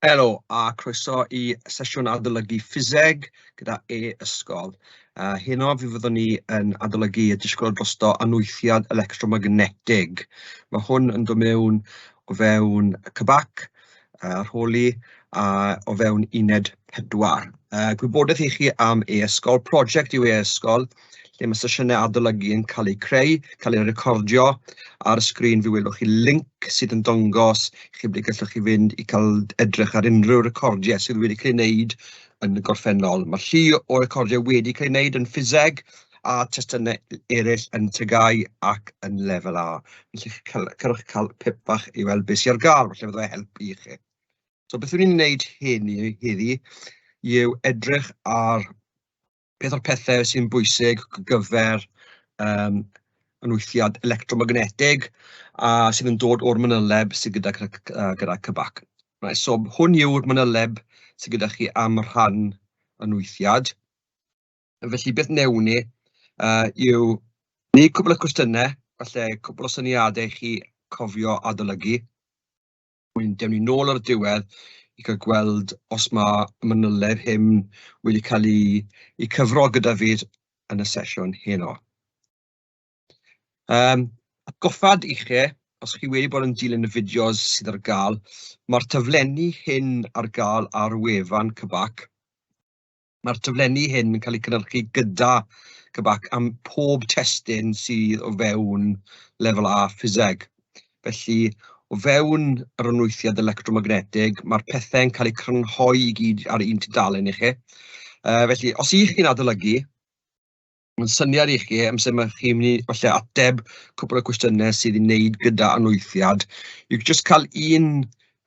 Helo a croeso i sesiwn adolygu ffiseg gyda e-ysgol. Heno fe fyddwn ni yn adolygu y disgwyl drosto anwythiad electromagnetig. Mae hwn yn dod mewn o fewn CBAC, rholi, a o fewn uned 4. Gwybodaeth i chi am e-ysgol, prosiect yw e-ysgol, lle mae sesiynau adolygu yn cael eu creu, cael eu recordio. Ar y sgrin fe welwch chi link sydd yn dangos i chi ble gallwch chi fynd i cael edrych ar unrhyw recordiau sydd wedi cael ei wneud yn y gorffennol. Mae llu o recordiau wedi cael ei wneud yn ffiseg a testunau eraill yn TGAU ac yn lefel A. Felly cerwch cael pip bach i weld beth sydd ar gael, falle fydd o helpu i chi. So beth ni'n wneud hyn heddi yw edrych ar beth o'r pethau sy'n bwysig gyfer anwythiad electromagnetig a sydd yn dod o'r manyleb sydd gyda, gyda CBAC. Right, so hwn yw'r manyleb sydd gyda chi am rhan anwythiad. Felly beth wnewn ni yw gwneud cwbl o cwestiynau, falle cwbl o syniadau i chi cofio adolygu. Wedyn dewn ni nôl ar y diwedd i cael gweld os mae y manyleb hyn wedi cael ei, ei cyfro gyda fi yn y sesiwn heno. Atgoffad i chi, os chi wedi bod yn dilyn y fideos sydd ar gael, mae'r taflenni hyn ar gael ar wefan CBAC. Mae'r taflenni hyn yn cael eu cynhyrchu gyda CBAC am pob testun sydd o fewn lefel A ffiseg. Felly, o fewn yr anwythiad electromagnetig, mae'r pethau'n cael eu crynhoi i gyd ar un tudalen i chi. Felly, os ych chi'n adolygu, mae'n syniad i chi, amser mae chi'n mynd i falle ateb cwpl o cwestiynau sydd i wneud gyda anwythiad, yw jyst cael un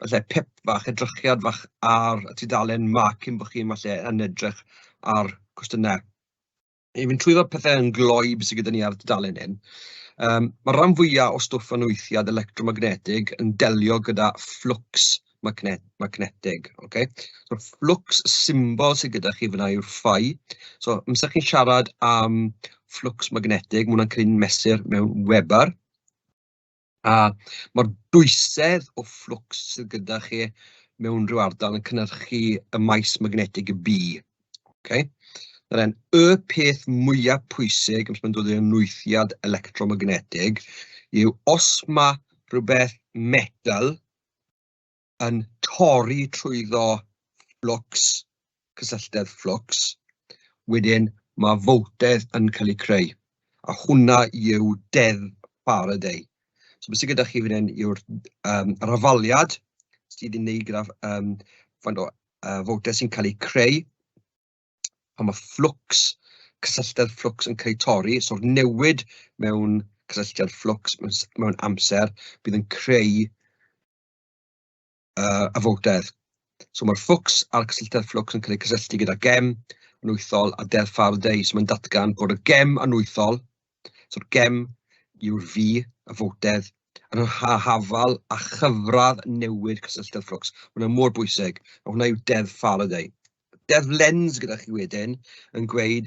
falle pip fach, edrychiad fach ar y tudalen 'ma cyn bod chi'n falle yn edrych ar cwestiynau. I fynd trwyddo pethau yn gloi beth sydd gyda ni ar y tudalen hyn. Mae rhan fwyaf o stwff anwythiad electromagnetig yn delio gyda fflwcs magnetig. Okay? So, fflwcs symbol sydd gyda chi fyna yw'r ffai. So, amser chi'n siarad am fflwcs magnetig, mae hwnna'n cael ei mesur mewn Weber. A mae'r dwysedd o fflwcs sydd gyda chi mewn rhyw ardal yn cynhyrchu y maes magnetig y B. Okay? Nawr then, y peth mwyaf pwysig amser mae'n dod i'r anwythiad electromagnetig yw os mae rhywbeth metal yn torri trwyddo fflwcs, cysylltedd fflwcs, wedyn mae foltedd yn cael ei creu. A hwnna yw deddf Faraday. So beth sydd gyda chi fan hyn yw'r yr afaliad sydd yn wneud gyda faint o foltedd sy'n cael ei creu pan mae fflwcs, cysylltedd fflwcs yn cael ei torri, so'r newid mewn cysylltiad fflwcs mewn, mewn amser bydd yn creu y foltedd. So mae'r fflwcs a'r cysylltedd fflwcs yn cael eu cysylltu gyda gem anwythol a deddf Faraday. So mae'n datgan bod y gem anwythol, so'r gem yw'r V, y foltedd, yn hafal a chyfradd newid cysylltedd fflwcs. Mae hwnna mor bwysig, a hwnna yw deddf Faraday. Deddf Lenz gyda chi wedyn yn gweud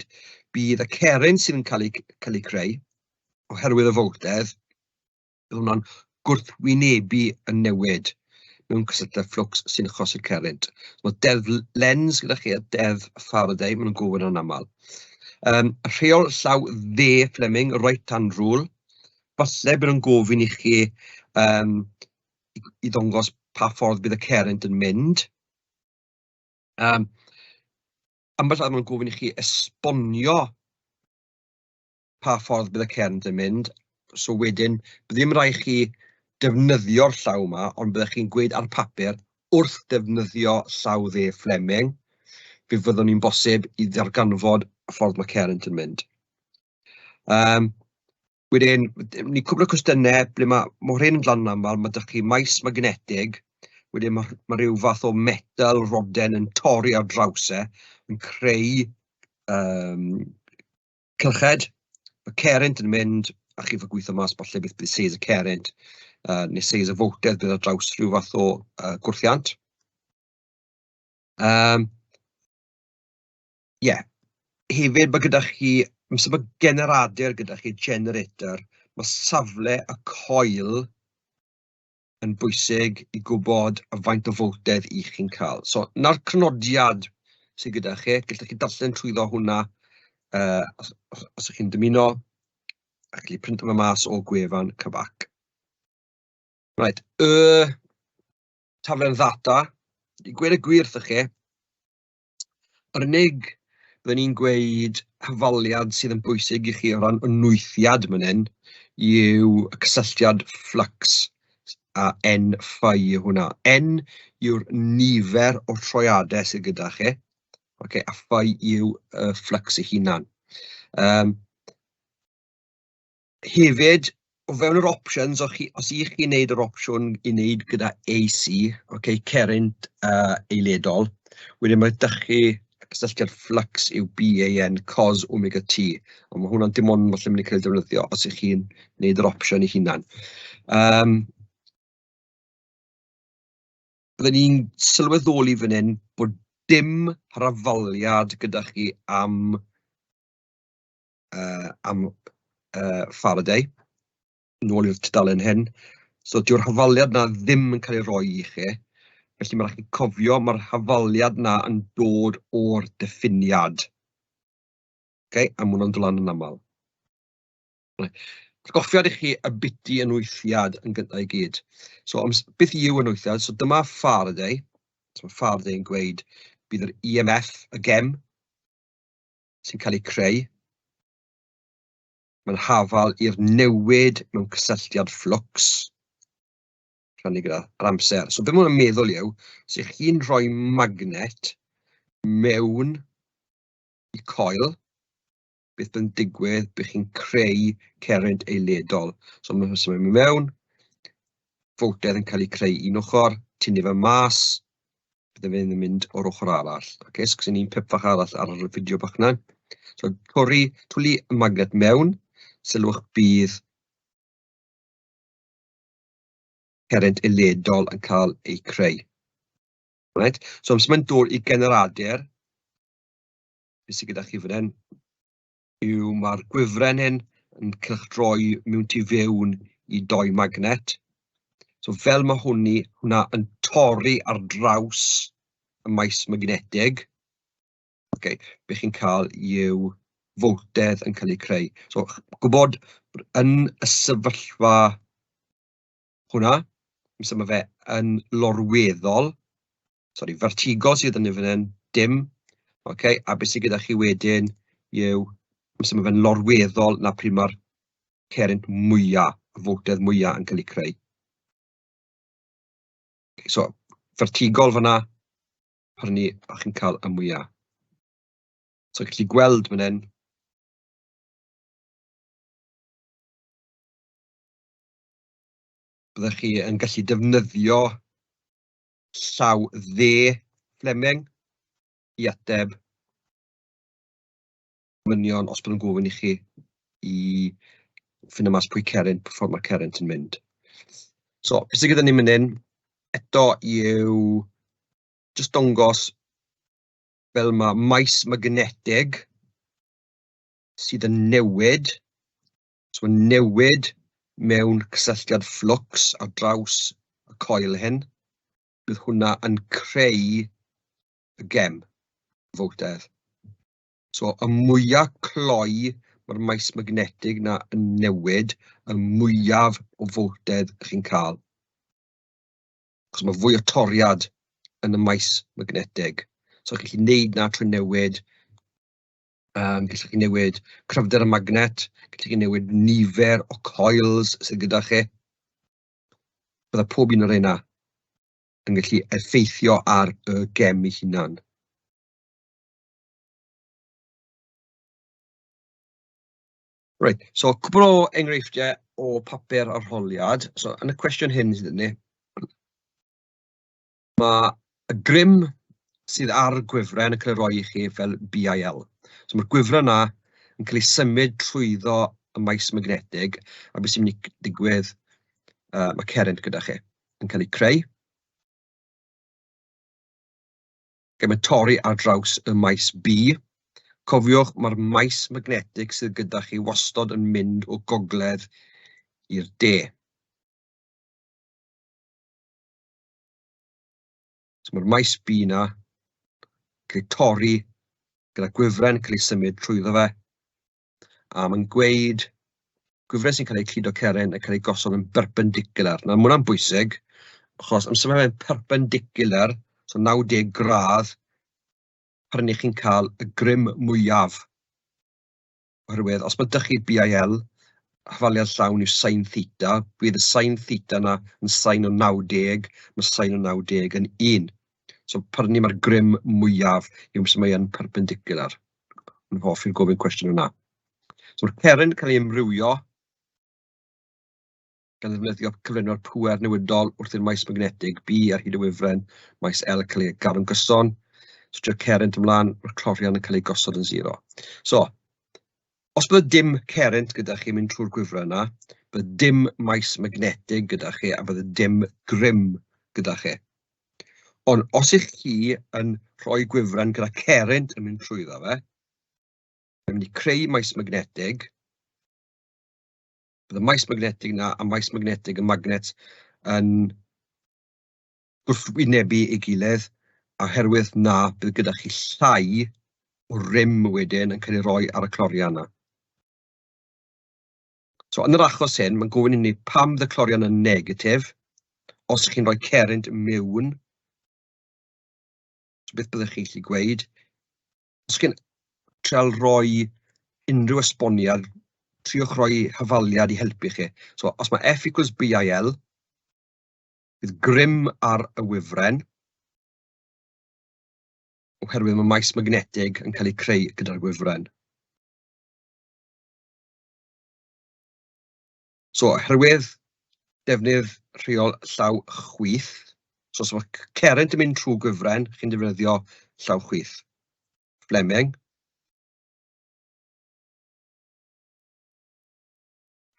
bydd y ceryn sydd yn cael ei, cael ei creu oherwydd y foltedd, bydd hwnna'n gwrthwynebu y newid mewn cysylltedd fflwcs sy'n achosi'r cerrynt. Mae deddf Lenz gyda chi a deddf Faraday, maen nhw'n gofyn yn aml. Rheol llaw dde Fleming, right hand rule, falle bydd nhw'n gofyn i chi i ddangos pa ffordd bydd y cerrynt yn mynd. Ambell waith maen nhw'n gofyn i chi esbonio pa ffordd bydd y cernd yn mynd. So wedyn, bydd ddim rhaid chi defnyddio'r llaw yma, ond byddech chi'n gweud ar papur, wrth defnyddio llaw dde Fleming, fe fyddwn ni'n bosib i ddarganfod y ffordd mae cerrynt yn mynd. Wedyn, ni cwbl o cwestiynau ble mae, mae rhain yn dlan yn aml, mae dych chi maes magnetig, wedyn mae, mae rhyw fath o metal roden yn torri ar draws e, yn creu cylched, mae cerrynt yn mynd, a chi fod gweithio mas falle beth bydd seis y cerrynt, neu seis y fowltedd bydd ar draws rhyw fath o gwrthiant. Yeah. Hefyd mae gyda chi, amser mae generadur gyda chi, generator, mae safle y coil yn bwysig i gwybod y faint o foltedd i chi'n cael. So, 'na'r crynodiad sydd gyda chi. Gallwch chi darllen trwyddo hwnna os ych chi'n dymuno, a gallu printo fe mas o gwefan CBAC. Reit, y taflen ddata, i gweud y gwir wrthych chi, yr unig, byddwn i'n gweud, hafaliad sydd yn bwysig i chi o ran ynwythiad man hyn yw y cysylltiad flux, a N phi yw hwnna. N yw'r nifer o troiadau sydd gyda chi, okay, a phi yw y flux ei hunan. Hefyd, o fewn yr options, os chi, os 'y chi'n wneud yr opsiwn i wneud gyda AC, ok, cerrynt eiledol, wedyn mae 'da chi cysylltiad flux yw BAN cos omega T, ond mae hwnna'n dim ond falle mynd i cael ei defnyddio os 'y chi'n wneud yr opsiwn ei hunan. Byddwn i'n sylweddoli fan hyn bod dim hafaliad gyda chi am am Faraday, nôl i'r tudalen hyn. So dyw'r hafaliad 'na ddim yn cael ei roi i chi, felly ma' raid chi cofio mae'r hafaliad 'na yn dod o'r diffiniad. Okay, a ma' hwnna'n dod lan yn aml. Atgoffiad i chi y biti ynwythiad yn gyntaf i gyd. So beth yw ynwythiad? So dyma Faraday. So mae Faraday yn gweud bydd yr EMF, y gem, sy'n cael eu creu. Mae'n hafal i'r newid mewn cysylltiad fflwcs, rhannu gyda'r amser. So beth mae'n meddwl yw, os ych chi'n rhoi magnet mewn i coil, beth bydd yn digwydd, bydd chi'n creu cerrynt eiledol. So mae'n symud mewn, foltedd yn cael ei creu un ochr, tynnu fe mas, bydde fe'n mynd o'r ochr arall. Okay, so ni'n pip fach arall ar y fideo bach yna. So torri, twlu y magnet mewn, sylwch bydd cerrynt eledol yn cael ei creu. Right? So amser mae'n dod i generadur, beth sydd gyda chi fan hyn, yw mae'r gwifren hyn yn cylchdroi mewn tu fewn i doi magnet. So fel mae hwnni, hwnna yn torri ar draws y maes magnetig, okay, be chi'n cael yw foltedd yn cael ei creu. So gwybod yn y sefyllfa hwnna, amser mae fe yn lorweddol, sori, vertigo sydd yn fan hyn, dim, okay, a beth sydd gyda chi wedyn yw, amser mae fe'n lorweddol na pryd mae'r cerrynt mwyaf, y foltedd mwyaf yn cael ei creu. Okay, so, vertigol fyna, pan ni, o'ch chi'n cael y mwyaf. So, gallu gweld fan hyn, byddech chi yn gallu defnyddio llaw dde Fleming i ateb gofynion os byddwn gofyn i chi i ffindo mas pwy cerrynt, pwy ffordd mae'r cerrynt yn mynd. So, beth sydd gyda ni mynd hyn, eto yw jyst dangos fel mae maes magnetig sydd yn newid, so mae'n newid mewn cysylltiad fflwcs ar draws y coil hyn, bydd hwnna yn creu y gem, foltedd. So y mwyaf cloi mae'r maes magnetig na yn newid, y mwyaf o foltedd chi'n cael. Achos mae fwy o toriad yn y maes magnetig. So chi'n gallu neud na trwy newid, gallwch chi newid cryfder y magnet, gallwch chi newid nifer o coils sydd gyda chi. Bydde pob un o'r rheina yn gallu effeithio ar y gem ei hunan. Reit, so cwpl o enghreifftiau o papur arholiad. So yn y cwestiwn hyn sydd ni, mae y grym sydd ar y gwifren yn cael ei roi i chi fel BIL. So mae'r gwifren yna yn cael ei symud trwyddo y maes magnetig, a beth sy'n mynd i digwydd, mae cerrynt gyda chi yn cael ei creu. Okay, mae'n torri ar draws y maes B. Cofiwch, mae'r maes magnetig sydd gyda chi wastod yn mynd o gogledd i'r de. So mae'r maes B 'na cael ei torri gyda gwifren cael ei symud trwyddo fe, a mae'n gweud gwifren sy'n cael ei cludo ceren yn cael ei gosod yn berpendicular. Nawr, mae hwnna'n bwysig, achos amser mae fe'n perpendicular, so 90 gradd, pan ych chi'n cael y grym mwyaf. Oherwydd, os mae dych chi BIL, hafaliad llawn yw sin theta, bydd y sin theta yna yn sin o 90, mae sin o 90 yn 1. So pan ni mae'r grym mwyaf yw amser mae yn perpendicular. Yn hoffi'r gofyn cwestiwn yna. So mae'r ceren yn cael ei amrywio gan ddefnyddio cyflenwad pŵer newidol wrth i'r maes magnetig B ar hyd y wifren, maes L cael ei gadw'n gyson. Switsio'r cerrynt ymlaen, mae'r clorian yn cael ei gosod yn zero. So, os bydde dim cerrynt gyda chi mynd trwy'r gwifren yna, bydde dim maes magnetig gyda chi a bydde dim grym gyda chi. Ond os ych chi yn rhoi gwifren gyda cerrynt yn mynd trwyddo fe, mae'n mynd i creu maes magnetig. Bydd y maes magnetig 'na a maes magnetig y magnet yn gwrthwynebu ei gilydd, a oherwydd 'na bydd gyda chi llai o rym wedyn yn cael ei roi ar y clorian 'na. So yn yr achos hyn, mae'n gofyn i ni pam fydd y clorian yn negatif os chi'n rhoi cerrynt mewn. So beth byddech chi'n gallu gweud? Os chi'n trial rhoi unrhyw esboniad, triwch roi hafaliad i helpu chi. So os mae F equals BIL, bydd grym ar y wifren, oherwydd mae maes magnetig yn cael ei creu gyda'r wifren. So oherwydd defnydd rheol llaw chwith, so os mae cerrynt yn mynd trwy gwifren, chi'n defnyddio llaw chwith. Fleming.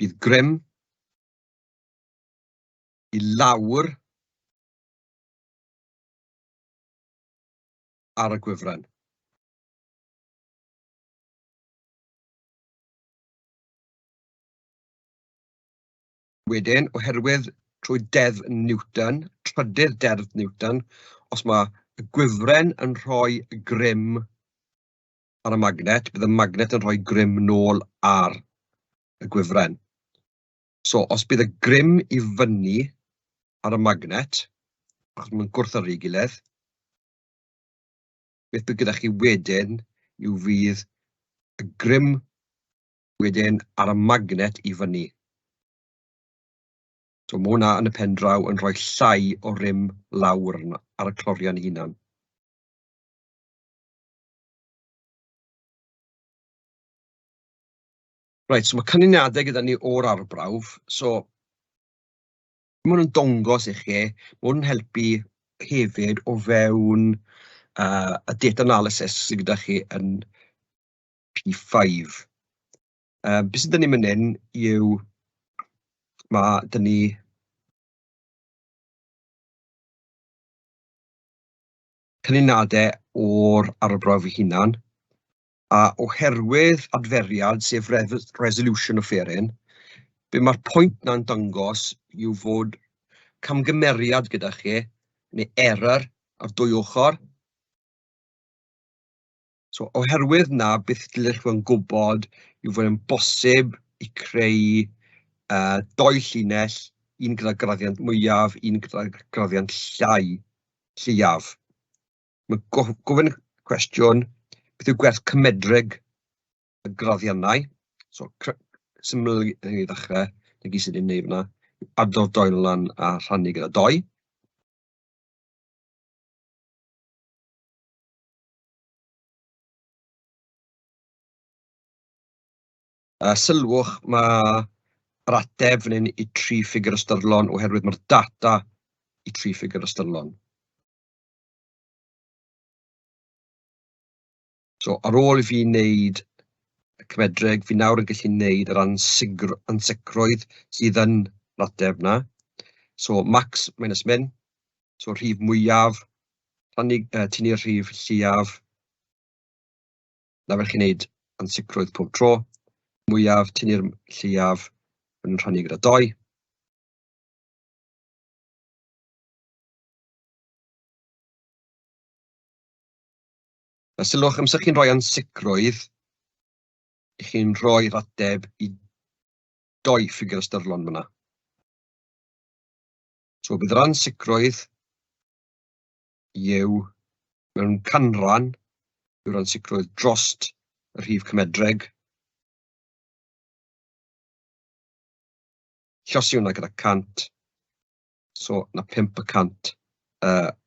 Bydd grym i lawr ar y gwifren. Wedyn, oherwydd trwy deddf Newton, trydydd deddf Newton, os mae y gwifren yn rhoi grym ar y magnet, bydd y magnet yn rhoi grym nôl ar y gwifren. So, os bydd y grym i fyny ar y magnet, achos mae'n gwrthyrru ei gilydd, beth bydd gyda chi wedyn yw fydd y grym wedyn ar y magnet i fyny. So mae hwnna yn y pen draw yn rhoi llai o rym lawr ar y clorian ei hunan. Reit, so mae canlyniadau gyda ni o'r arbrawf. So, maen nhw'n dangos i chi, mae hwn yn helpu hefyd o fewn y data analysis sydd gyda chi yn P5. Be sydd 'da ni fan hyn yw, ma' 'da ni canlyniadau o'r arbrawf ei hunan, a oherwydd adferiad, sef resolution offeryn, be mae'r pwynt 'na'n dangos yw fod camgymeriad gyda chi, neu error, ar dwy ochr. So oherwydd 'na, beth dylech chi fod yn gwybod yw fod e'n bosib i creu dou llinell, un gyda graddiant mwyaf, un gyda graddiant llai, lleiaf. Mae gofyn y cwestiwn, beth yw gwerth cymedrig y graddiannau? So syml i ddechrau, na gyd sydd wedi'i wneud fan'na, adrodd dou lan a rhannu gyda dou. Sylwch, mae'r ateb fan hyn i 3 ffigur ystyrlon oherwydd mae'r data i 3 ffigur ystyrlon. So ar ôl i fi wneud y cymedreg, fi nawr yn gallu wneud yr ansicrwydd sydd yn yr ateb 'na. So max minus min, so rhif mwyaf, rhannu, tynnu'r rhif lleiaf. Na fel chi'n wneud ansicrwydd pob tro. Mwyaf, tynnu'r lleiaf, yn rhannu gyda 2. Na sylwch, amser chi'n rhoi ansicrwydd, i chi'n rhoi'r ateb i doi ffigur ystyrlon fyna. So bydd yr ansicrwydd yw mewn canran yw'r ansicrwydd drost y rhif cymedreg. Llosi hwnna gyda 100, so na 5%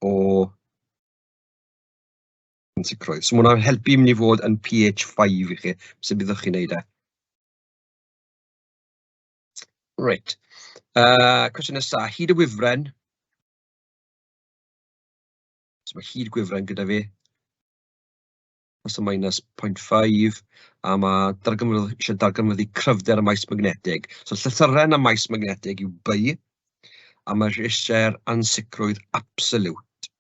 o ansicrwydd. So mae hwnna'n helpu mynd i fod yn pH 5 i chi, sut byddwch chi'n neud e. Reit, cwestiwn nesaf, hyd y wifren. So mae hyd gwifren gyda fi, plus or minus 0.5, a mae darganfydd, eisiau darganfyddu cryfder y maes magnetig. So llythyren y maes magnetig yw B, a mae eisiau'r ansicrwydd absolute,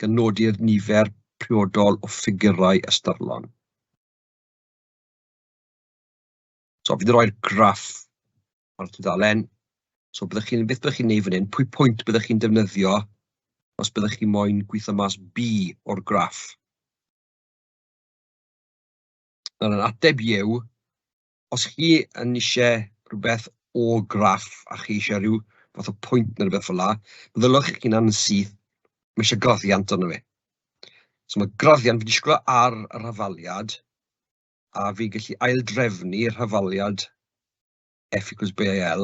gan nodi'r nifer priodol o ffigurau ystyrlon. So fi wedi rhoi'r graff ar y tudalen. So byddwch chi'n, beth byddwch chi'n neud fan hyn, pwy pwynt byddwch chi'n defnyddio os byddwch chi moyn gweithio mas B o'r graff? Nawr, yr ateb yw, os chi yn eisiau rhywbeth o graff a chi eisiau rhyw fath o pwynt neu rhywbeth fel 'na, meddylwch eich hunan yn syth, mae eisiau graddiant arno fi. So mae graddiant, fi'n disgwyl ar yr hafaliad, a fi'n gallu aildrefnu'r hafaliad F equals BIL.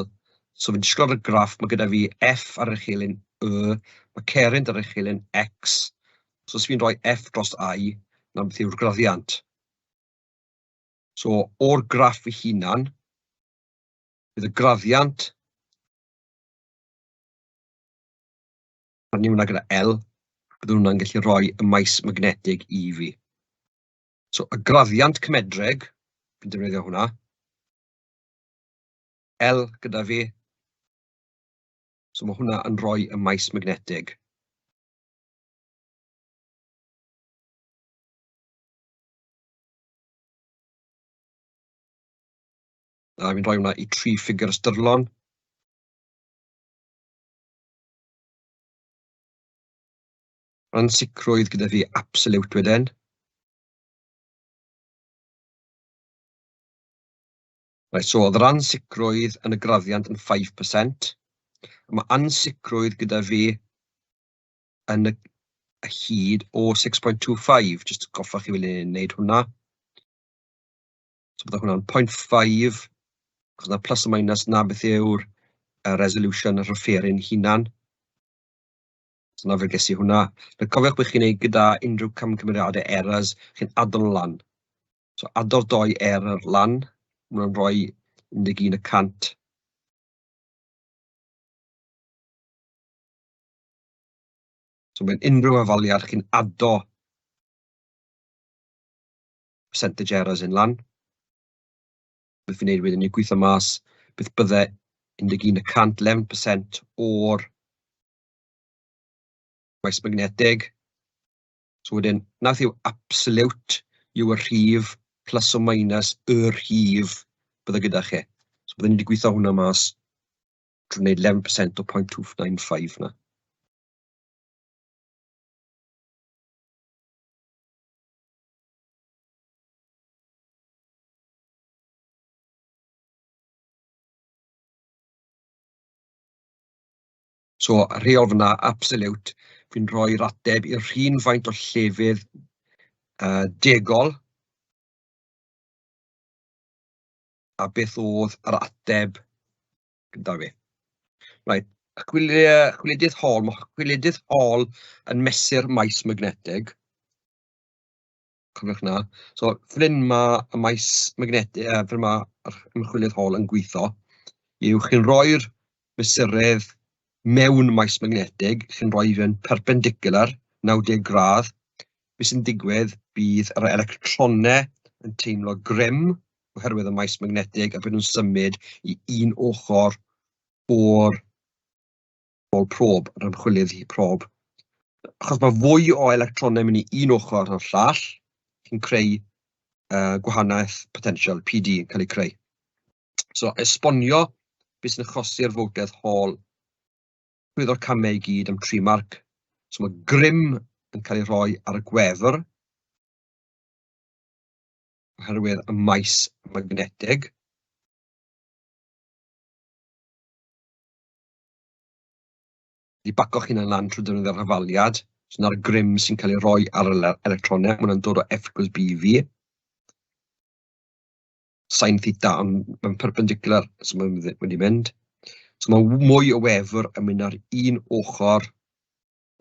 So fi'n disgwyl ar y graff, mae gyda fi F ar y chelyn Y, mae cerrynt ar y chelyn X. So os fi'n rhoi F dros I, na beth yw'r graddiant. So o'r graff ei hunan, bydd y graddiant, rhannu hwnna gyda L, bydd hwnna'n gallu rhoi y maes magnetig i fi. So y graddiant cymedreg, fi'n defnyddio hwnna, L gyda fi, so mae hwnna yn rhoi y maes magnetig. A fi'n rhoi hwnna i tri ffigur ystyrlon. Ansicrwydd gyda fi absolute wedyn. Right, so oedd yr ansicrwydd yn y graddiant yn 5%. Mae ansicrwydd gyda fi yn y hyd o 6.25. Just goffa chi fel i'n wneud hwnna. So bydde hwnna'n 0.5, achos na plus a minus na beth yw'r resolution yr offeryn hunan. So na fe ges i hwnna. Nawr cofiwch beth chi'n neud gyda unrhyw camgymeriadau errors, chi'n ado'r lan. So ado'r doi error lan, ma' hwnna'n rhoi 11%. So mewn unrhyw hafaliad chi'n ado percentage errors in lan. Beth fi'n neud wedyn yw gweithio mas beth bydde 11%, 11% o'r maes magnetig. So wedyn, nath yw absolute yw y rhif plus or minus y rhif bydde gyda chi. So bydden ni wedi gweithio hwnna mas drwy wneud 11% o 0.295 na. So, rheol fyna, absolute, fi'n rhoi'r ateb i'r rhun faint o llefydd degol a beth oedd yr ateb gyda fi. Right, chwilydydd hol, mae chwilydydd hol yn mesur maes magnetig. Cofiwch na. So, fan hyn mae y maes magnetig, fan mae yr ymchwilydd hol yn gweithio, yw chi'n rhoi'r mesurydd mewn maes magnetig, chi'n rhoi fe'n perpendicular, 90 gradd. Beth sy'n digwydd, bydd yr electronau yn teimlo grym oherwydd y maes magnetig a bydd nhw'n symud i un ochr o'r ôl prob, yr ymchwilydd i prob. Achos mae fwy o electronau mynd i un ochr na'r llall, chi'n creu gwahaniaeth potensial, PD, yn cael ei creu. So, esbonio beth sy'n achosi'r fwgedd hol, llwyddo'r camau i gyd am 3 marc. So mae grym yn cael ei rhoi ar y gwefr. oherwydd y maes magnetig. I baco'ch hunan lan trwy defnyddio'r hafaliad, so 'na'r grym sy'n cael ei roi ar yr electronau, ma' hwnna'n dod o F equals BV. Sin theta, ond mae'n perpendicular, so mae'n mynd i mynd. So mae mwy o wefr yn mynd ar un ochr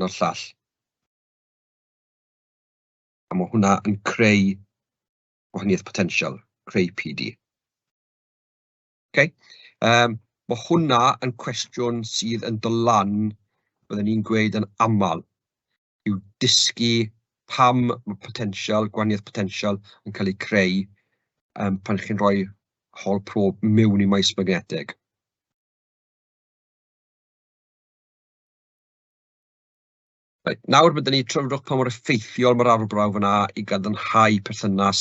na'r llall. A mae hwnna yn creu gwahaniaeth potensial, creu PD. Okay? Mae hwnna yn cwestiwn sydd yn dod lan, byddwn ni'n gweud yn aml, yw dysgu pam mae potensial, gwahaniaeth potensial yn cael ei creu pan chi'n rhoi Hall probe mewn i maes magnetig. Reit, nawr byddwn ni trafodwch pa mor effeithiol mae'r arbrawf yna i gadarnhau perthynas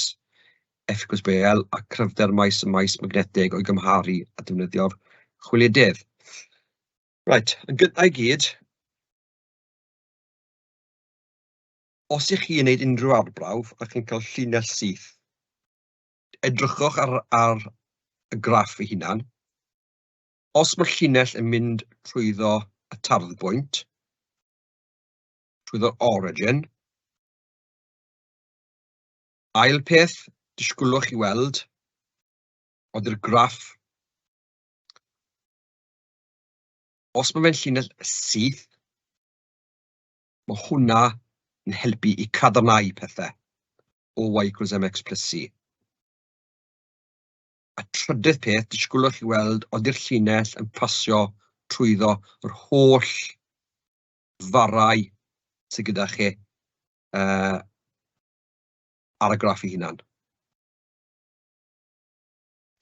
F equals BL a cryfder maes y maes magnetig o'i gymharu a defnyddio'r chwiledydd. Reit, yn gyntaf i gyd, os ych chi'n gwneud unrhyw arbrawf a chi'n cael llinell syth, edrychwch ar, ar y graff ei hunan. Os mae'r llinell yn mynd trwyddo y tarddbwynt, trwyddo'r origin, ail peth, disgwylwch i weld, oeddi'r graff, os mae fe'n llinell syth, mae hwnna yn helpu i cadarnhau pethau o y equals mx plus c. A trydydd peth, disgwylwch i weld oeddi'r llinell yn pasio trwyddo yr holl farrau sydd gyda chi ar y graff ei hunan.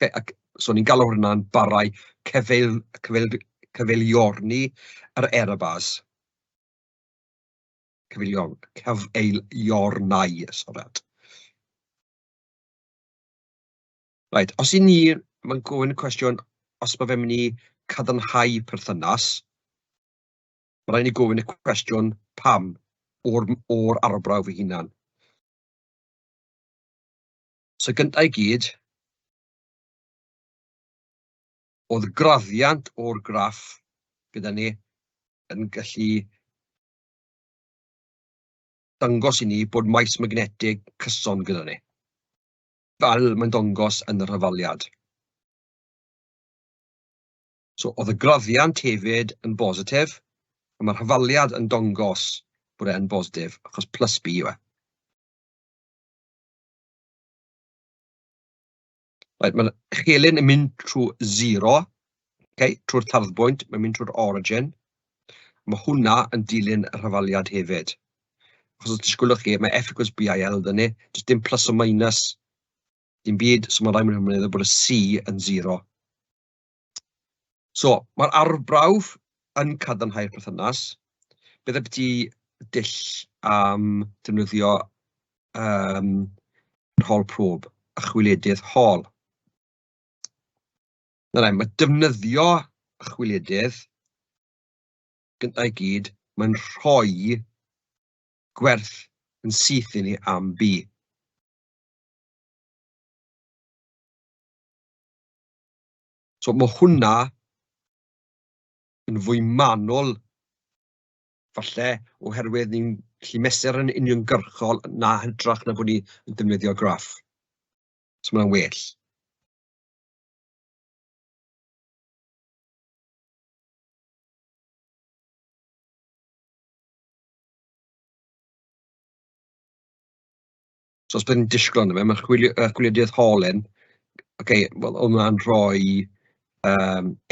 Okay, ac, so ni'n galw hwnna'n barrau cyfeil, cyfeil, cyfeiliorni yr error bars. Cyfeiliorn, cyfeiliornau, sorry. Reit, os 'y ni, mae'n gofyn y cwestiwn os ma' fe'n mynd i cadarnhau perthynas, ma' raid ni gofyn y cwestiwn pam o'r o'r arbrawf ei hunan. So gynta i gyd, oedd graddiant o'r graff gyda ni yn gallu dangos i ni bod maes magnetig cyson gyda ni, fel mae'n dangos yn yr hafaliad. So oedd y graddiant hefyd yn bositif, a mae'r hafaliad yn dangos bod e'n bositif, achos plus B yw e. Right, mae'r chelyn yn mynd trwy zero, okay, trwy'r tarddbwynt, mae'n mynd trwy'r origin. Mae hwnna yn dilyn yr hafaliad hefyd. Achos os disgwylwch chi, mae F equals BIL dyn ni, does dim plus o minus, dim byd, so mae'n rhaid mynd meddwl bod y C yn zero. So, mae'r arbrawf yn cadarnhau'r perthynas. Beth ambyti dull am defnyddio yr Hall probe, y chwiledydd Hall? Nawr, mae defnyddio y chwiledydd, gyntaf i gyd, mae'n rhoi gwerth yn syth i ni am B. So mae hwnna yn fwy manwl, falle, oherwydd ni'n gallu mesur yn uniongyrchol na hytrach na bod ni yn defnyddio graff. So mae'n well. So os byddwn ni'n disgwyl arno fe, mae'r chwilio, chwiliedydd Hall-yn, okay, wel, oedd hwnna'n rhoi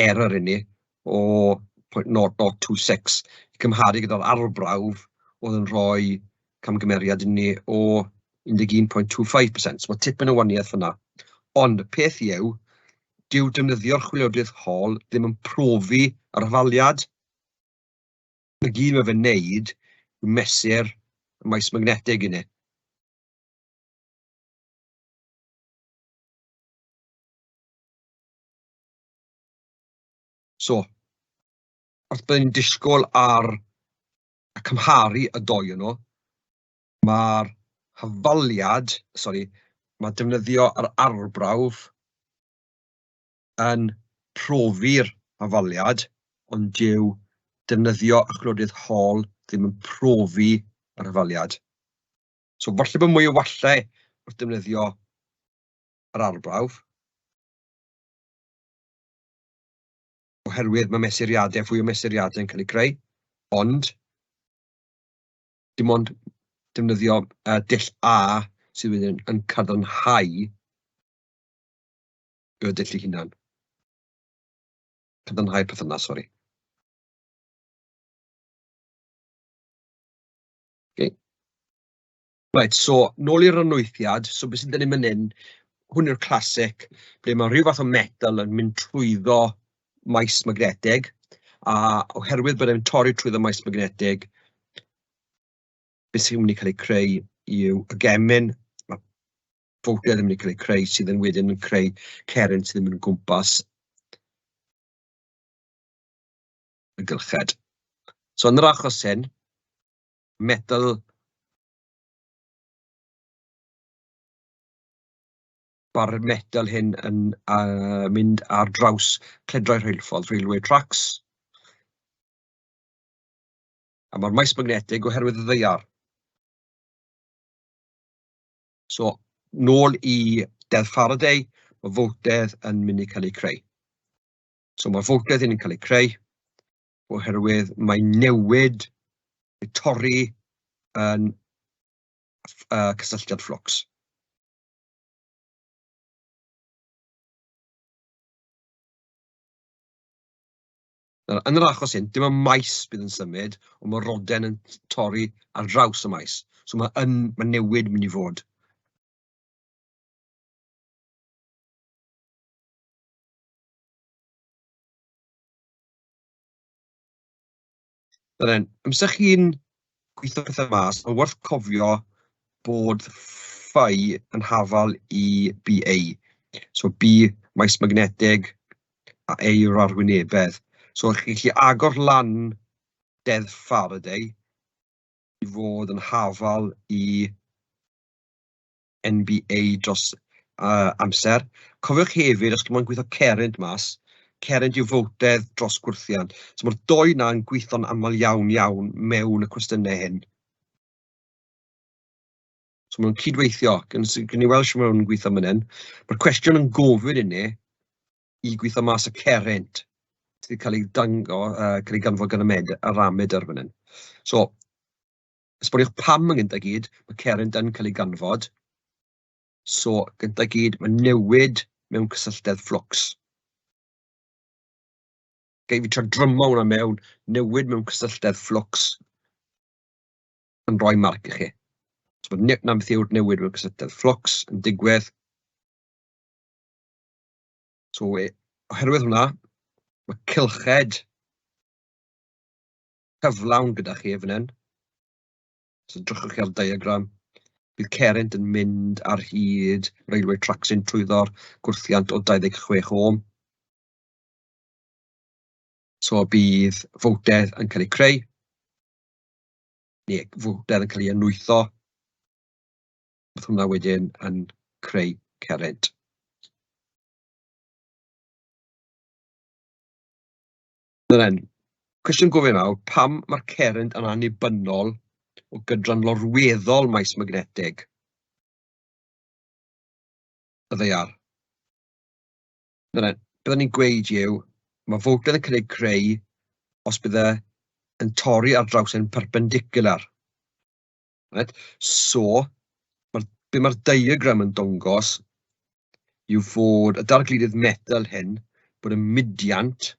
error i ni o 0.0026 i cymharu gyda'r arbrawf oedd yn rhoi camgymeriad i ni o 11.25%. So mae tipyn o waniaeth fyna. Ond y peth yw, dyw defnyddio'r chwiliodydd Hall ddim yn profi yr hafaliad. Na gyd mae fe'n neud yw mesur y maes magnetig i ni. So, os byddwn ni'n disgwyl ar y cymharu y doi nhw, mae'r hafaliad, sori, Mae defnyddio yr arbrawf yn profi'r hafaliad, ond dyw defnyddio y chwilodydd haul ddim yn profi yr hafaliad. So falle bod mwy o wallau wrth defnyddio yr arbrawf, oherwydd mae mesuriadau, fwy o mesuriadau yn cael eu creu, ond dim ond defnyddio dull A sydd wedyn yn cadarnhau y dull ei hunan. Cadarnhau'r perthynas, sori. Okay. Right, so nôl i'r anwythiad, so beth sydd 'da ni man hyn, hwn yw'r classic, ble mae rhyw fath o metal yn mynd trwyddo maes magnetig, a oherwydd bod e'n torri trwyddo maes magnetig, beth sy'n mynd i cael ei creu yw y gemyn, mae fowltedd yn mynd i cael ei creu sydd yn wedyn yn creu cerrynt sydd yn mynd o gwmpas y gylched. So yn yr achos hyn, metal bar metal hyn yn mynd ar draws cledrau rheilffordd, railway tracks. A mae'r maes magnetig oherwydd y ddaear. So, nôl i Deddf Faraday, mae foltedd yn mynd i cael ei creu. So mae'r foltedd hyn yn cael ei creu oherwydd mae newid, mae torri yn cysylltiad fflwcs. Nawr, yn yr achos hyn, dim ond maes bydd yn symud, ond mae roden yn torri ar draws y maes. So mae, yn, mae newid mynd i fod. Nawr then, amser chi'n gweithio pethau mas, mae'n werth cofio bod ffai yn hafal i BA. So B, maes magnetig, a A yw'r arwynebedd. So chi'n gallu agor lan Deddf Faraday i fod yn hafal i NBA dros amser. Cofiwch hefyd, os chi'n moyn gweithio cerrynt mas, cerrynt yw fowltedd dros gwrthiant. So mae'r dou 'na yn gweithio'n aml iawn iawn mewn y cwestiynau hyn. So maen nhw'n cydweithio. Gawn ni weld shwt maen nhw'n gweithio fan hyn. Mae'r cwestiwn yn gofyn i ni i gweithio mas y cerrynt sydd wedi cael ei dango, cael ei ganfod gan y med, yr amedr fan hyn. So, esboniwch pam yn gyntaf gyd, mae cerrynt yn cael ei ganfod. So, gyntaf gyd, mae newid mewn cysylltedd fflwcs. Gai fi trio drymo hwnna mewn, newid mewn cysylltedd fflwcs yn rhoi marc i chi. So, mae 'na beth yw'r newid mewn cysylltedd fflwcs yn digwydd. So, oherwydd hwnna, mae cylched cyflawn gyda chi fan hyn. So drychwch chi ar diagram. Bydd cerrynt yn mynd ar hyd railway tracks yn trwyddo'r gwrthiant o 26 ohm. So bydd fowltedd yn cael ei creu, neu fowltedd yn cael ei anwytho. Bydd hwnna wedyn yn creu cerrynt. Nawr then, cwestiwn gofyn nawr, pam mae'r cerrynt yn annibynnol o gydran lorweddol maes magnetig y ddaear? Nawr then, byddwn ni'n gweud yw, mae fowltedd yn cael ei creu os bydd e yn torri ar draws yn perpendicular. Right? So, mae'r, be mae'r diagram yn dangos yw fod y dargludydd metel hyn, bod y mudiant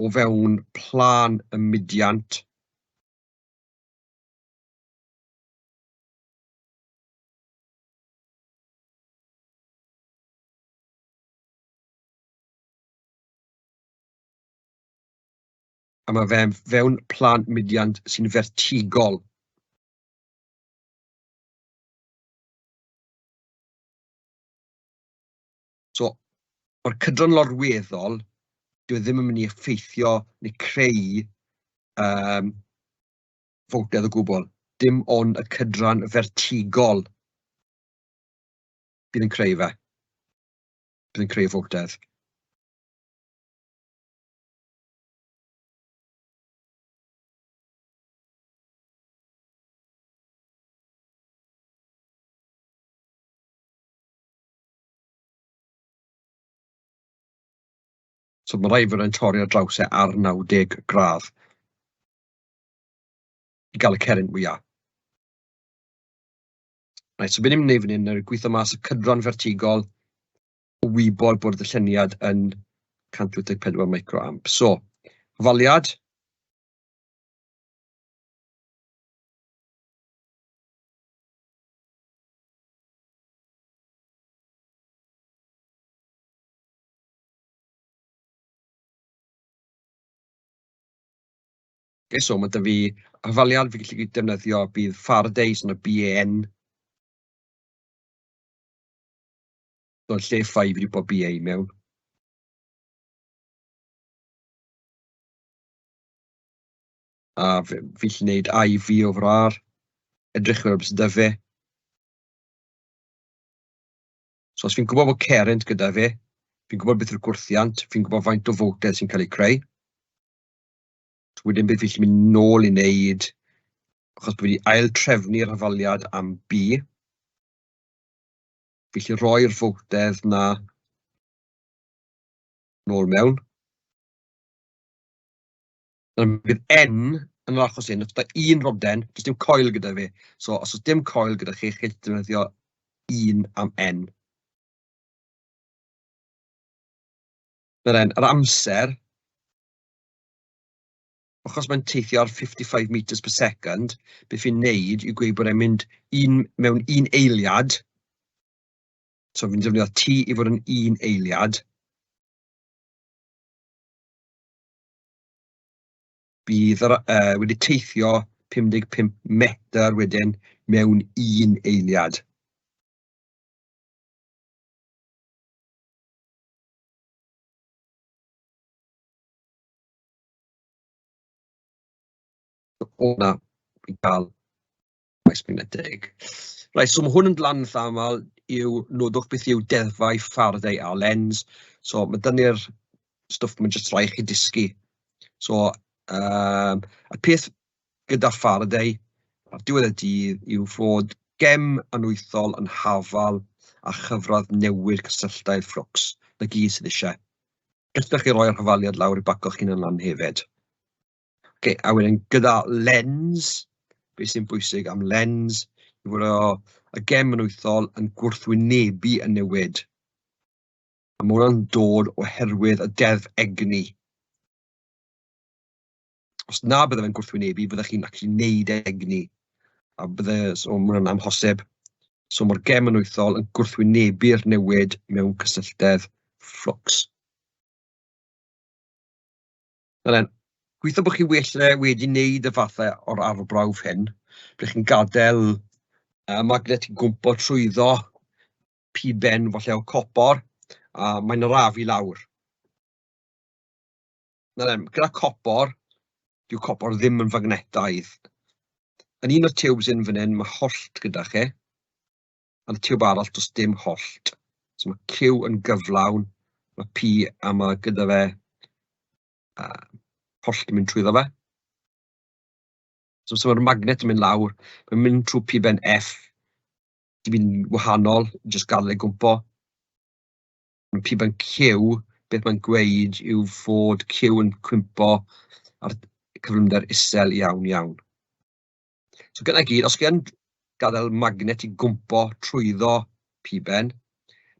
o fewn plân y mudiant a mae fe fewn plân mudiant sy'n fertigol. So, mae'r cydran lorweddol, dyw e ddim yn mynd i effeithio neu creu fowltedd o gwbl, dim ond y cydran fertigol bydd yn creu fe, bydd yn creu fowltedd. So mae rhaid fod e'n torri ar draws e ar 90 gradd i gael y cerrynt mwyaf. Reit, so beth ni'n mynd i wneud fan hyn yw gweithio mas y cydran fertigol o wybod bod y ddarlleniad yn 184 microamp. So, hafaliad. Okay, so mae 'da fi hafaliad fi'n gallu defnyddio, bydd Faraday, so yna BAN. So yn lle 5 fi wedi bod BA mewn. A fi gallu gwneud IV over R, edrych fel beth sydd 'da fe. So os fi'n gwybod bod cerrynt gyda fi, fi'n gwybod beth yw'r gwrthiant, fi'n gwybod faint o fowltedd sy'n cael ei creu. So wedyn beth fi'n gallu mynd nôl i wneud, achos bod fi wedi ail trefnu'r hafaliad am B, fi'n gallu rhoi'r fowltedd na nôl mewn. Nawr bydd N yn yr achos hyn, os da un roden, does dim coil gyda fi. So os oes dim coil gyda chi, chi'n defnyddio 1 am N. Nawr then, yr amser, achos mae'n teithio ar 55 metres per second, beth fi'n neud yw gweud bod e'n mynd un, mewn un eiliad, so fi'n defnyddio T i fod yn un eiliad, bydd yr, uh, wedi teithio 55 metr wedyn mewn un eiliad. O na, fi'n cael maes magnetig. Reit, so mae hwn yn lan eitha aml yw nodwch beth yw deddfau Faraday a Lenz. So mae dynnu'r stwff mae'n jyst rhaid chi dysgu. So um, y peth gyda Faraday ar diwedd y dydd yw fod gem anwythol yn hafal a chyfradd newid cysylltaidd fflwcs. Na gyd sydd eisiau. Gallwch chi roi'r hafaliad lawr i baco'ch hunan lan hefyd. Ok, a wedyn gyda lens, beth sy'n bwysig am lens, yw fod o, y gem anwythol yn gwrthwynebu y newid. A mae hwnna'n dod oherwydd y deddf egni. Os na bydde fe'n gwrthwynebu, byddech chi'n actually neud egni. A bydde, so mae hwnna'n amhosib. So mae'r gem anwythol yn gwrthwynebu'r newid mewn cysylltedd fflwcs. Elen, gweithio bod chi well wedi wneud y fathau o'r arbrawf hyn, ble chi'n gadael uh, magnet i gwmpo trwyddo piben falle o copor, a mae'n arafu lawr. Elen, gyda copor, dyw copor ddim yn fagnetaidd. Yn un o'r tiwbs hyn fan hyn, mae hollt gyda chi. Ar y tiwb arall, does dim hollt. So mae Q yn gyflawn, mae P a mae gyda fe hollt yn mynd trwyddo fe. So, so mae'r magnet yn mynd lawr, mae'n mynd trwy piben F, dim un wahanol, jyst gadael ei gwmpo. Mae piben Q, beth mae'n gweud yw fod Q yn cwympo ar cyflymder isel iawn iawn. So gyda gyd, os chi yn gadael magnet i gwmpo trwyddo piben,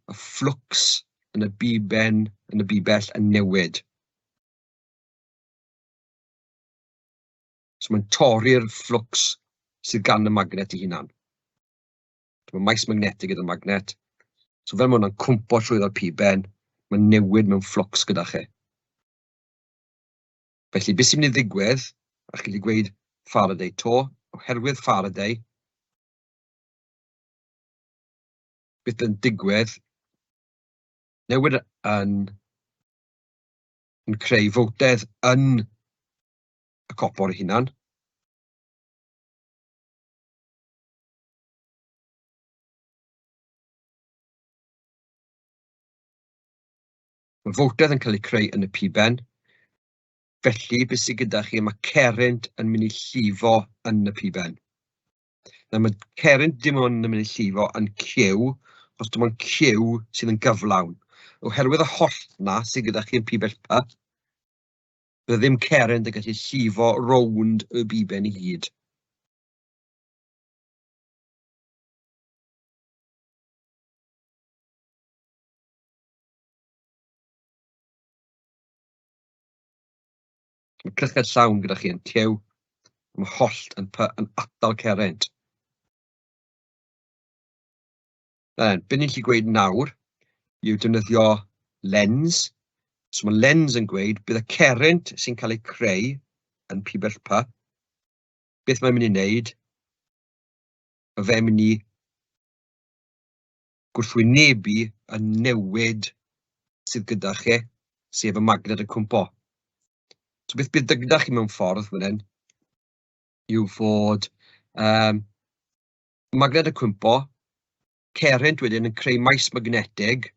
mae fflwcs yn y biben, yn y bibell yn newid. So mae'n torri'r fflwcs sydd gan y magnet ei hunan. So mae maes magnetig gyda'r magnet. So fel mae hwnna'n cwmpo trwyddo'r piben, mae'n newid mewn fflwcs gyda chi. Felly, beth sy'n mynd i ddigwydd, a chi wedi gweud Faraday to, oherwydd Faraday, beth yn digwydd, newid yn, yn creu fowtedd yn y copor ei hunan. Mae foltedd yn cael ei creu yn y piben, felly beth sydd gyda chi, mae cerrynt yn mynd i llifo yn y piben. Nawr mae cerrynt dim ond yn mynd i llifo yn Q, os dim ond Q sydd yn gyflawn. Oherwydd y hollt 'na sydd gyda chi yn pibell P, bydde ddim cerrynt yn gallu llifo rownd y biben i gyd. Mae crychedd llawn gyda chi yn Q, mae hollt yn P yn atal cerrynt. Then, be ni'n gallu gweud nawr yw defnyddio lens. So mae lens yn gweud bydd y cerrynt sy'n cael ei creu yn pibell P, beth mae'n mynd i wneud? Mae fe'n mynd i gwrthwynebu y newid sydd gyda chi, sef y magnet yn cwmpo. So beth bydd gyda chi mewn ffordd fan hyn yw fod magnet yn cwmpo, cerrynt wedyn yn creu maes magnetig,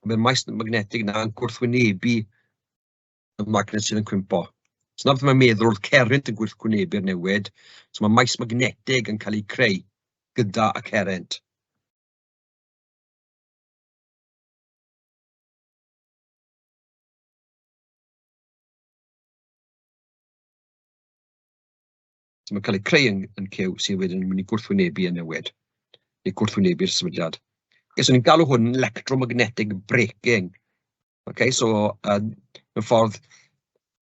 mae'r maes magnetig yna yn gwrthwynebu y magnet sydd yn cwympo. So 'na beth mae'n meddwl, oedd cerrynt yn gwrthwynebu'r newid, so mae maes magnetig yn cael ei creu gyda y cerrynt. So mae'n cael ei creu yn Q sydd wedyn yn mynd i gwrthwynebu y newid, neu gwrthwynebu'r symudiad. Okay, so ni'n galw hwn electromagnetic braking. Okay, so mewn ffordd,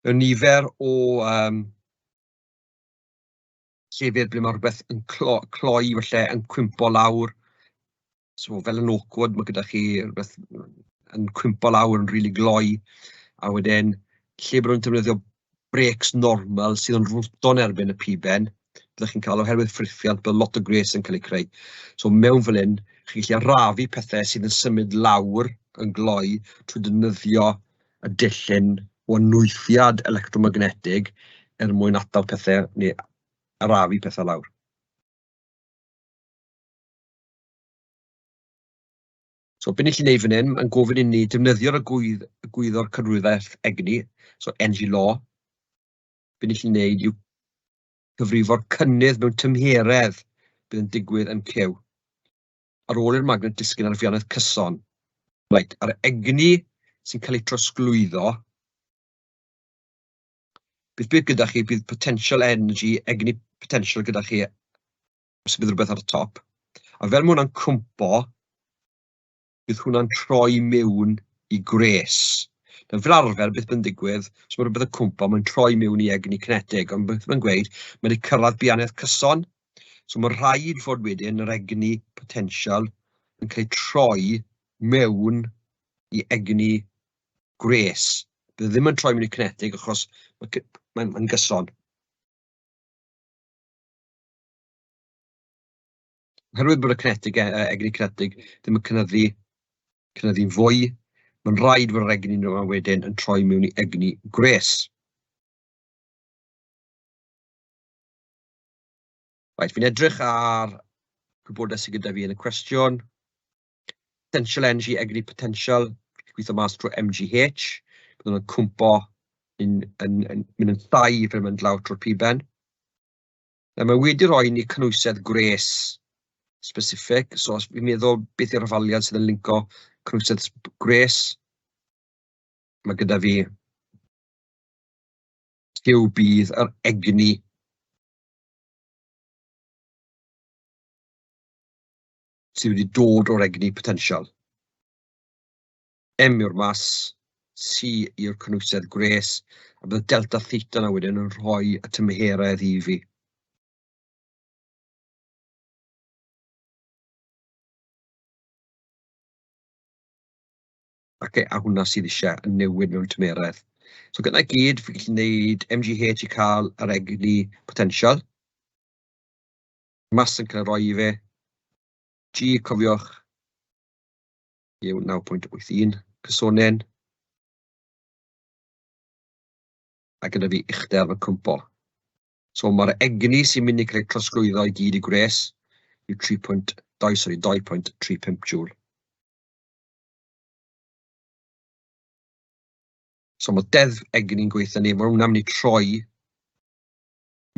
mewn nifer o llefydd ble mae rhywbeth yn cloi falle, yn cwympo lawr. So fel yn Oakwood, mae gyda chi rhywbeth yn cwympo lawr yn rili gloi, a wedyn lle bod nhw'n defnyddio brêcs normal sydd yn rwto'n erbyn y piben, byddwch chi'n cael oherwydd ffrithiant, bydd lot o gwres yn cael ei creu. So mewn fel hyn, chi'n gallu arafu pethau sydd yn symud lawr yn gloi trwy defnyddio y dull hyn o anwythiad electromagnetig er mwyn atal pethau neu arafu pethau lawr. So be ni'n gallu gwneud fan hyn, mae'n gofyn i ni defnyddio'r egwyddor cydrwyddaeth egni, so energy law. Be ni'n gallu gwneud yw cyfrifo'r cynnydd mewn tymheredd bydd yn digwydd yn Q ar ôl i'r magnet disgyn ar fianedd cyson. Reit, a'r egni sy'n cael ei trosglwyddo, beth bydd gyda chi, bydd potential energy, egni potential gyda chi, os bydd rhywbeth ar y top. A fel mae hwnna'n cwmpo, bydd hwnna'n troi mewn i gwres. Nawr, fel arfer, beth bydd yn digwydd, os mae rhywbeth yn cwmpo, mae'n troi mewn i egni cinetig, ond beth mae'n gweud, mae wedi cyrraedd bianedd cyson, so mae rhaid fod wedyn yr egni potensial yn cael ei troi mewn i egni gwres. Bydd e ddim yn troi mewn i cinetig achos mae'n gyson. Oherwydd bod y cinetig, egni cinetig ddim yn cynyddu'n fwy, mae'n rhaid fod yr egni yma wedyn yn troi mewn i egni gwres. Reit, fi'n edrych ar gwybodaeth sydd gyda fi yn y cwestiwn. Potential energy, egni potential, fi'n gweithio mas trwy MGH. Byddwn yn cwmpo yn mynd yn llai fel mynd lawr trwy'r piben. Nawr, mae wedi rhoi ni cynhwysedd gwres specific, so os fi'n meddwl beth yw'r hafaliad sydd yn linko cynhwysedd gwres, mae gyda fi Q bydd yr egni sydd wedi dod o'r egni potensial. M yw'r mas, C yw'r cynhwysedd gwres, a bydd delta theta yna wedyn yn rhoi y tymheredd i fi. Oce, a hwnna sydd eisiau yn newid mewn tymheredd. So gyda gyd, fi'n gallu gwneud MGH i cael yr egni potensial. Mas yn cael ei roi i fe. G, cofiwch, yw 9.81 cysonyn. A gyda fi uchder fy cwmpo. So mae'r egni sy'n mynd i cael ei trosglwyddo i gyd i gwres yw 3.2, sorry, 2.35 joule. So mae deddf egni'n gweithio ni, mae hwnna'n mynd i troi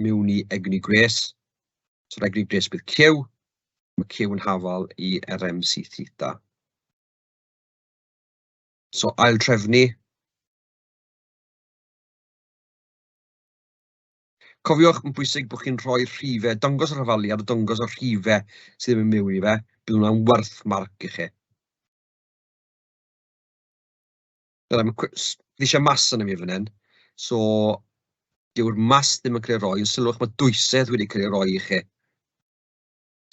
mewn i egni gwres. So'r egni gwres bydd Q, mae Q yn hafal i RMC theta. So ail trefnu. Cofiwch, mae'n bwysig bod chi'n rhoi rhifau, dangos yr hafaliad a dangos y rhifau sydd yn mynd mewn i fe. Bydd hwnna'n werth marc i chi. Dyna, mae fi eisiau mas yna mi fan hyn. So, dyw'r mas ddim yn cael ei roi, yn sylwch mae dwysedd wedi cael ei roi i chi.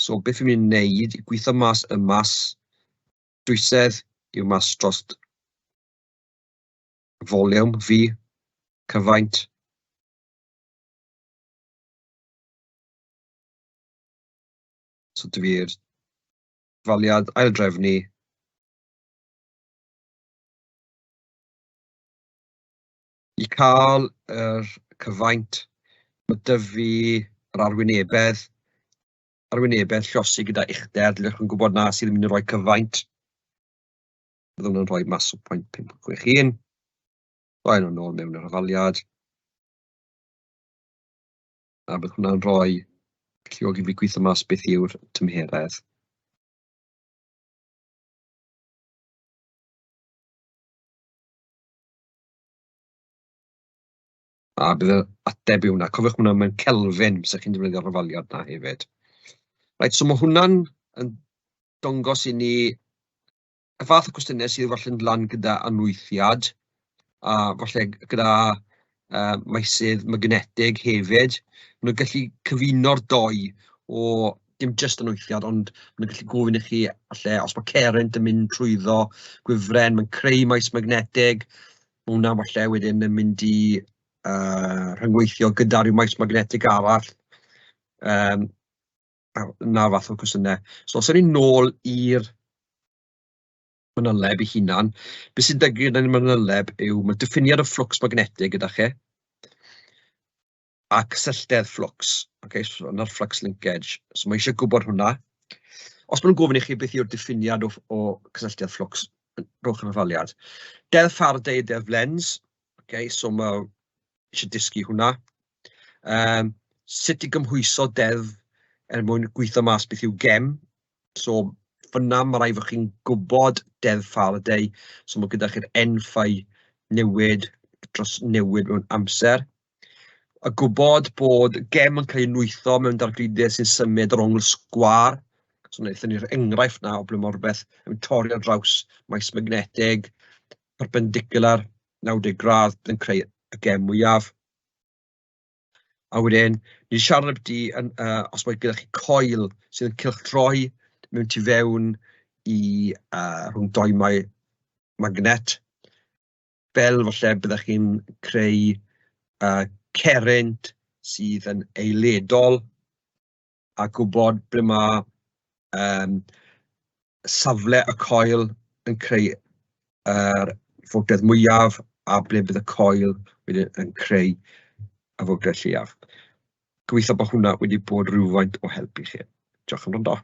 So, beth fi'n mynd i wneud i gweithio mas y mas, dwysedd yw mas dros foliwm, V, cyfaint. So, dw i'r faliad aildrefnu. I cael yr cyfaint, mae 'da fi yr arwynebedd, arwynebedd llosi gyda uchder, dylech chi'n gwybod na sydd yn mynd i roi cyfaint. Byddwn yn rhoi mas o 0.561. Rhoi nhw'n ôl mewn yr hafaliad. A bydd hwnna'n rhoi galluogi fi gweithio mas beth yw'r tymheredd. A bydd yr ateb i hwnna, cofiwch hwnna mewn Kelvin, bysa chi'n defnyddio'r hafaliad 'na hefyd. Reit, so ma' hwnna'n yn dangos i ni y fath o cwestiynau sydd falle'n dod lan gyda anwythiad, a falle gyda meysydd magnetig hefyd. Maen nhw'n gallu cyfuno'r dou o dim jyst anwythiad, ond maen nhw'n gallu gofyn i chi falle os mae cerrynt yn mynd trwyddo gwifren, mae'n creu maes magnetig, mae hwnna falle wedyn yn mynd i rhyngweithio gyda rhyw maes magnetig arall. 'Na fath o cwestiynau. So os ewn ni nôl i'r manyleb ei hunan, beth sy'n digwydd yn y manyleb yw mae diffiniad o fflwcs magnetig gyda chi a cysylltedd fflwcs. Okay, so yna'r flux linkage. So mae eisiau gwybod hwnna. Os maen nhw'n gofyn i chi beth yw'r diffiniad o cysylltiad fflwcs, rhowch yr hafaliad. Deddf Faraday, deddf Lenz. Okay, so mae eisiau dysgu hwnna. Sut i gymhwyso deddf er mwyn gweithio mas beth yw gem. So fan'na ma' raid fod chi'n gwybod deddf Faraday, so ma' gyda chi'r N phi newid dros newid mewn amser. A gwybod bod gem yn cael ei nwytho mewn dargludedd sy'n symud ar ongl sgwâr. So wnaethon ni'r enghraifft 'na o ble ma' rywbeth yn torri ar draws maes magnetig perpendicular 90 gradd yn creu y gem mwyaf. A wedyn, ni'n siarad ambiti yn, os mae gyda chi coil sydd yn cylchdroi mewn tu fewn i rhwng dou magnet, fel falle byddech chi'n creu cerrynt sydd yn eiledol a gwybod ble mae safle y coil yn creu yr fwltedd mwyaf a ble bydd y coil wedyn yn creu y fwltedd lleiaf. Gobeithio bod hwnna wedi bod rhywfaint o help i chi. Diolch am wrando.